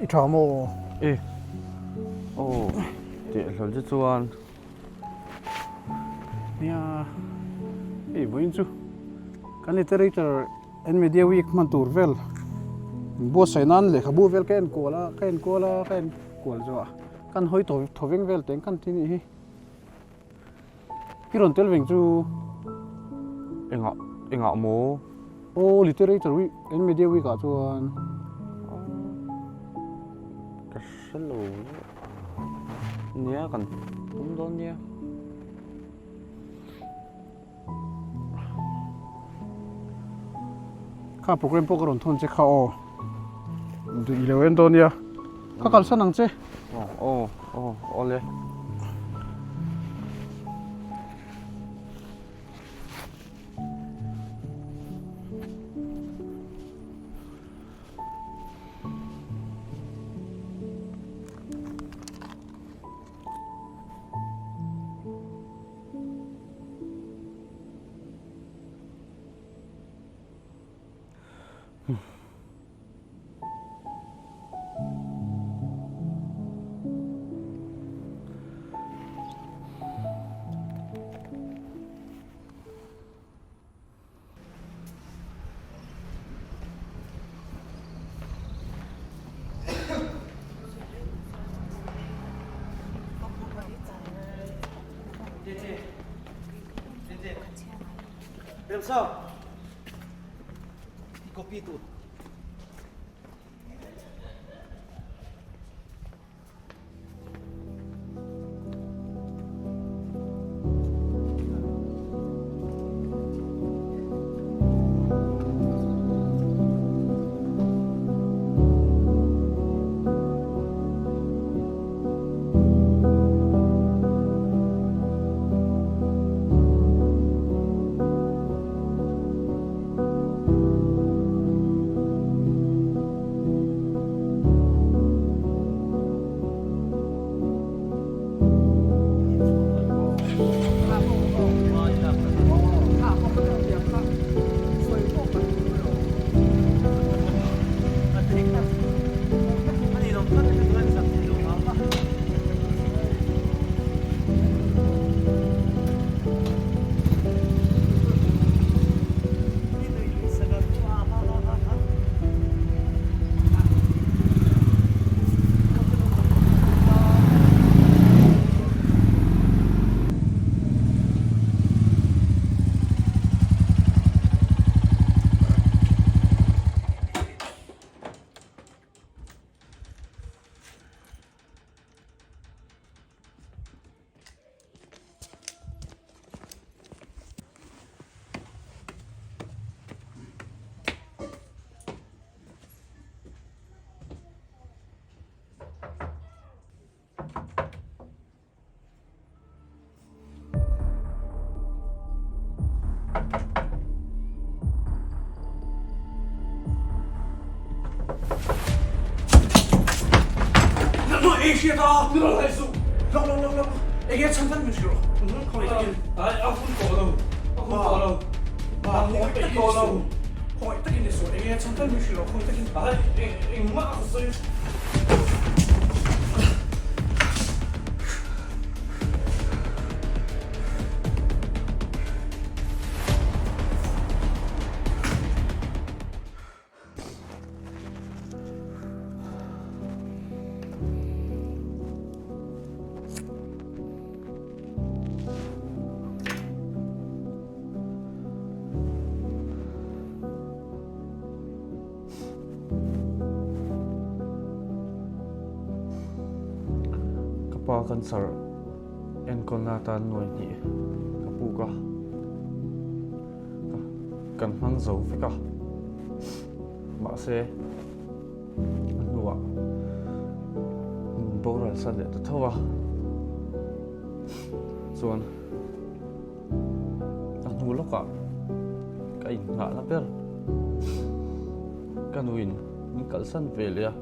I tha maw? E. Aw, teh hlawl che chuan. Nia, hei vawiin chu kan literature and media week hman tur vel buatsaih nan lehkhabu vel ka enkual a, ka enkual a, ka enkual zawh a, kan hawi thaw veng vel teng kan ti nih hi. I rawn tel veng chu engah engah maw? Aw literature week and media week ah chuan ka hre lo nia kan tum dawn nia. Kha program pawh ka rawn thawn che kha aw. Duh i lo en dawn nia. Ka kalsan ang che. Aw aw aw awle. Remsang, i copy tur. Ka pa cancer enkawlna atan nuai hnih ka puk a, kan hmang zo vek a, mahse a hnuah min boral san leh ta tho a, chuan a hnu lawkah ka innghahna ber ka nuin min kalsan ve leh a.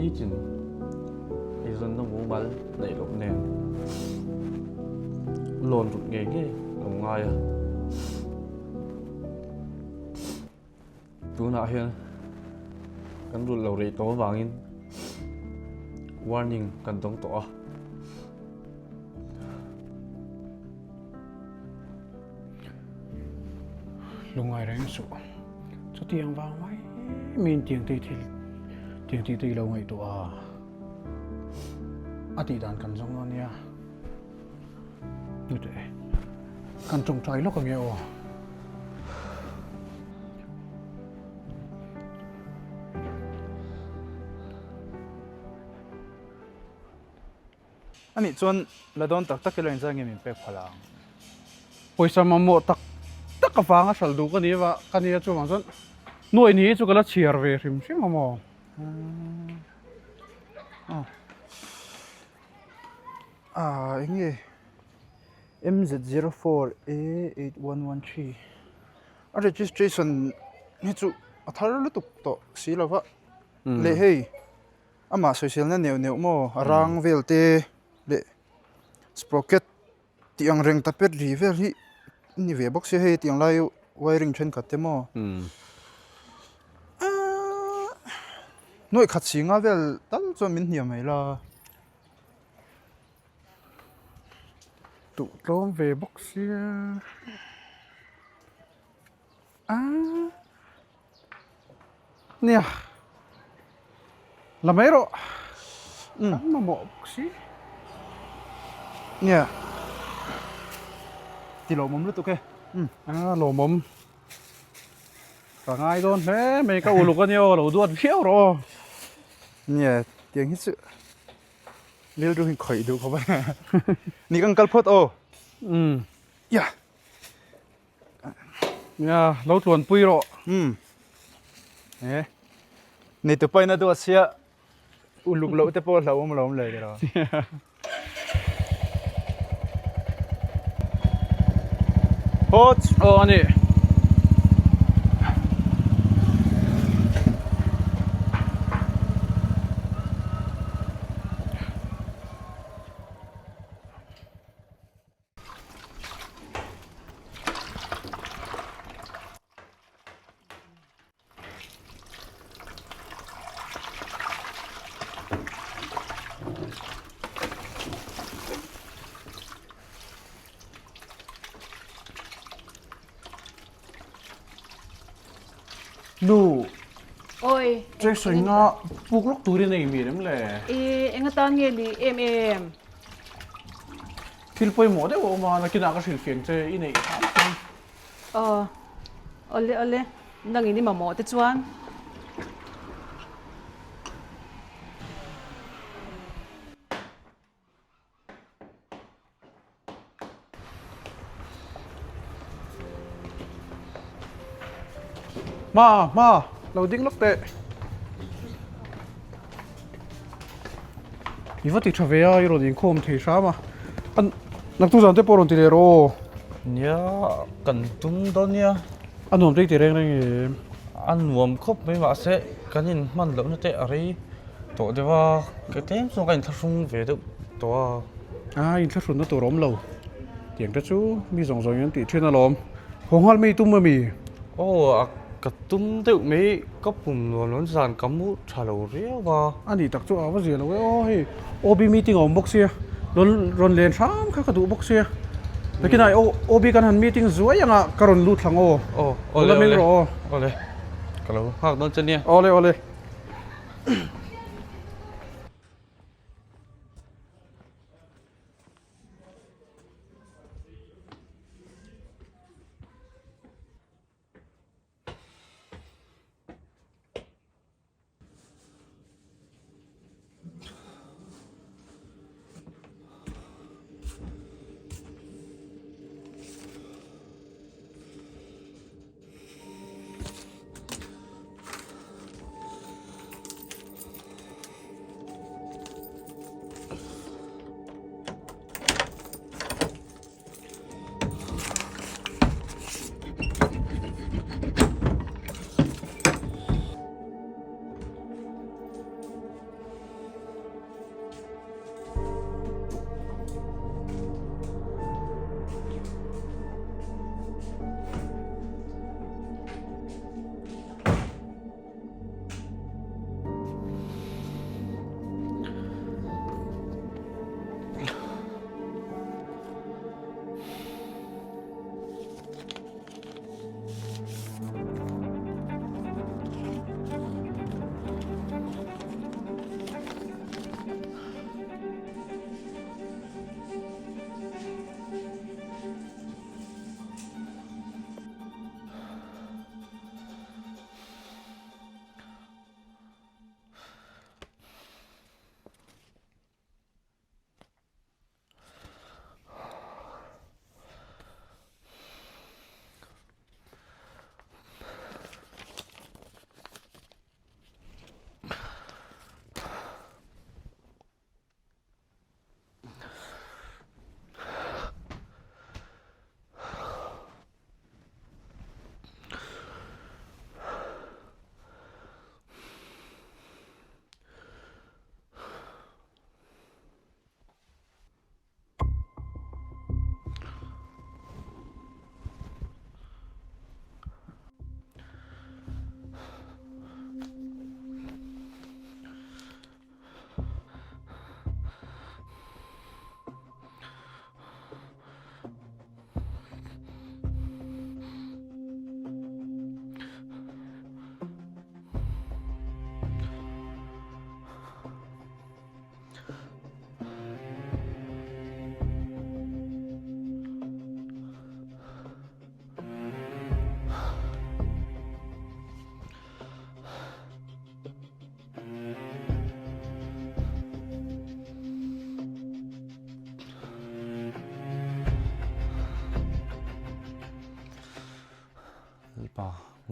Nitin eizawnna mumal neih loh nen lawn ruk ngei ngei lo ngai a. Tunah hian kan rulh lo rei tawh avangin warning kan dawng tawh a. Lungngai reng suh. Chutiang vang mai min tiang te thil tiang tih te i lo ngaihtuah a. A tih dan kan zawng dawn nia. Nute, kan tawngtai lawk ange aw. Anih chuan la dawn tak tak ila inzai nge min pek phal ang? Pawisa mamawh tak tak avanga hral duh ka ni va, ka nia chuvang chuan nuaih ni hi chu ka la chhiar ve hrim hrim a maw? Ah eng nge MZ04A8113 a registration hi chu a thar lutuk tawh si lo va leh hei amah sawiselna neuh neuh maw a rang vel te leh sprocket tih ang reng tapet ri vel hi a ni ve bawk sia hei tiang lai wiring thenkhat te maw ahh nuaih khat si nga vel tal chuan min hniam mai la. Duh tlawm ve bawk sia ahh. Nia, la mai rawh. Kan mamawh bawk si. Nia. Ti lawmawm lutuk e. Umm a lawmawm. Ka ngai dawn hle mai ka uluk a nia aw lo duat viau rawh aw. Nia tiang hi chu rilru hi khawih duh khawp a ni kan kal phawt aw. Umm. Ya. Nia lo tluan pui rawh. Umm. E nei tu paina duat sia uluk loh te pawh hlauhawm a lo awm leh tiraw. Phawt. Aw a ni. Nu. Oi. Jackson nga puk lawk turin a inmi rem le. E enga tan nge ni em em. Thil pawimawh deuh a awm a, nakinah ka hrilhfiah ang che i neih hram chuan. Aw, awle awle, nangin i mamawh te chuan. Hma, hma, lo ding lawk teh. I va ti tha ve a, i rawn inkhawm thei hram a. An naktu zan te pawh rawn ti leh rawh aw. Nia, kan tum dawn nia. A nuam te i ti reng reng em? A nuam khawp mai mahse kan inhman lohna te a rei tawh deuh a, ka tlem chuan ka inthlahrung ve deuh tawh a. A inthlahrunna tur a awm lo. Tiang te chu mi zawng zawngin an tih thin alawm. Haw nghal mai i tum ami? Aw, a ka tum deuh mai, ka pum nuam lo zan ka mu tha lo riau a. A nih tak chu a va zia lo e aw hei OB meeting a awm bawk sia, rawn rawn len hram kha ka duh bawk sia. Nakinah i OB kan han meeting zuai anga ka rawn lut thlang aw. Aw, awle awle, awle, ka lo nghak dawn che nia. Awle awle.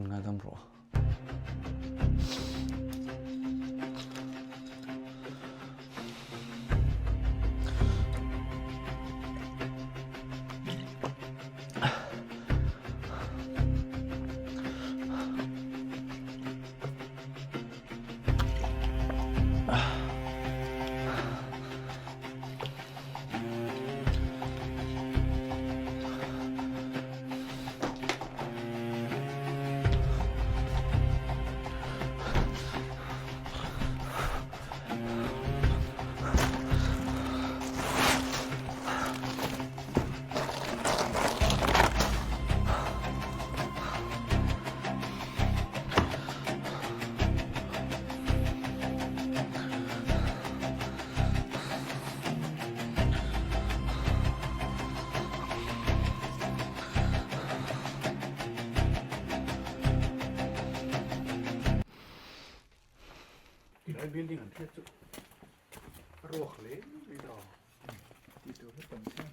Min ngaidam rawh. Tilai building an hriat chu a ruak hle mai ta. Tih tur hi tam chiang.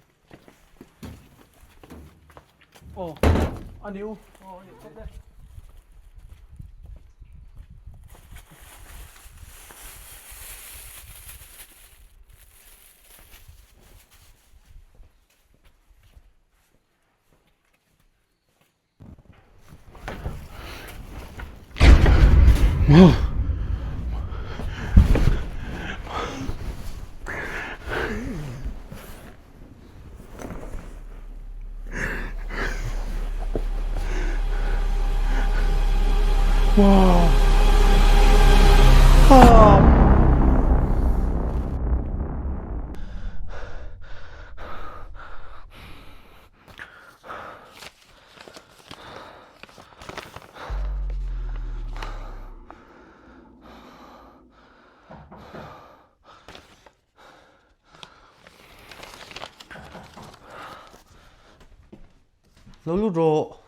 Aw a ni u. Aw a ni phawt e. Lo lut rawh.